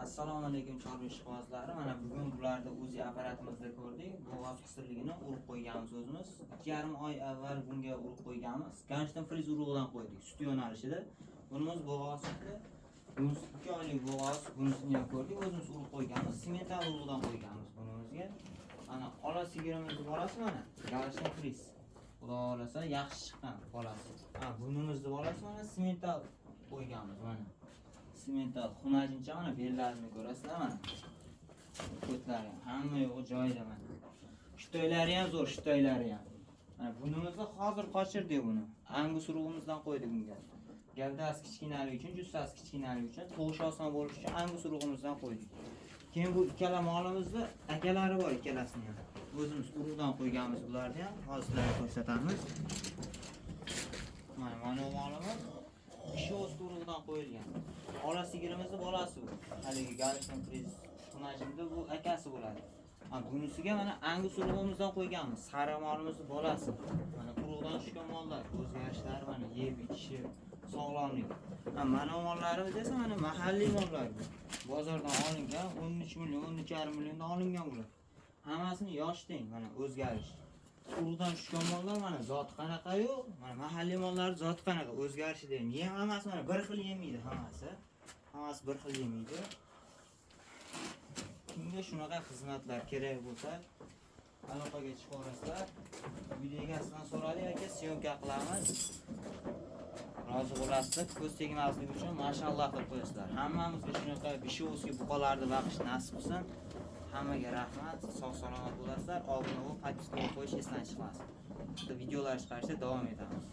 Assalomu alaykum, chorva ishqibozlari. Mana bugun bularni УЗИ apparatimizda ko'rdik. Bo'g'oz qisirligini urib qo'yganmiz o'zimiz. 2,5 oy avval bunga urib qo'yganmiz. Golshteyn Friz urug'idan qo'ydik, sut yo'nalishida. Bunimiz bo'g'oz sutli. Bunisi 2 oylik bo'g'oz, bunisini ham ko'rdik, o'zimiz urib qo'yganmiz. Simmental urug'idan qo'yganmiz bunimizga. Mana ola sigirimizni bolasi mana Golshteyn Friz. Xudo xohlasa, yaxshi chiqqan bolasi. Ha, bunimizni bolasi mana Simmental qo'yganmiz mana. Simmental xunajincha, mana bellarini ko'rasizlar mana. Ko'tlari ham, hamma yo'g'i joyida mana. Shtoylari ham zo'r, shtoylari ham. Mana bunimizni hozir qochirdik buni. Angus urug'imizdan qo'ydik bunga. Gavdasi kichkinaligi uchun, jussasi kichkinaligi uchun, tug'ish oson bo'lishi uchun Angus urug'imizdan qo'ydik. Keyin bu ikkala molimizni akalari bor, ikkalasini ham. O'zimiz urug'dan qo'yganmiz bularni ham. Hozir sizlarga ko'rsatamiz. Mana molimiz Pishovsk urug'idan qo'yilgan. Ola sigirimizni bolasi bu. Haligi Golshteyn Friz xunajinda bu akasi bo'ladi. Ha, bunisiga mana Angus urug'imizdan qo'yganmiz. Sari molimizni bolasi. Mana urug'dan tushgan mollar, o'zgarishlari mana yeb ichishi, sog'lomlik. Ha, mana mollarimiz esa mana mahalliy mollar bu. Bozordan olingan 13 million, 13,5 milliondan olingan bular. Hammasini yosh teng, mana o'zgarish. Urug'dan tushgan mollar mana zoti qanaqa-yu, mana mahalliy mollar zoti qanaqa, o'zgarishi deymi. Yem hammasi mana bir xil yemaydi hammasi. Hammasi bir xil yemaydi. Kimga shunaqa xizmatlar kerak bo'lsa, aloqaga chiqaverasizlar. Uyda egasidan so'radik, aka, съёмка qilamiz. Rozi bo'lasizlar, ko'z tegmasligi uchun mashalloh qilib qo'yasizlar. Hammamizga shunaqa бишовский buqalarni baqish nasib qilsin. Hammaga rahmat, sog' salomat bo'lasizlar. Obuna bo'lib, подписка qo'yish esdan chiqmasin. Videolar chiqarishda davom etamiz.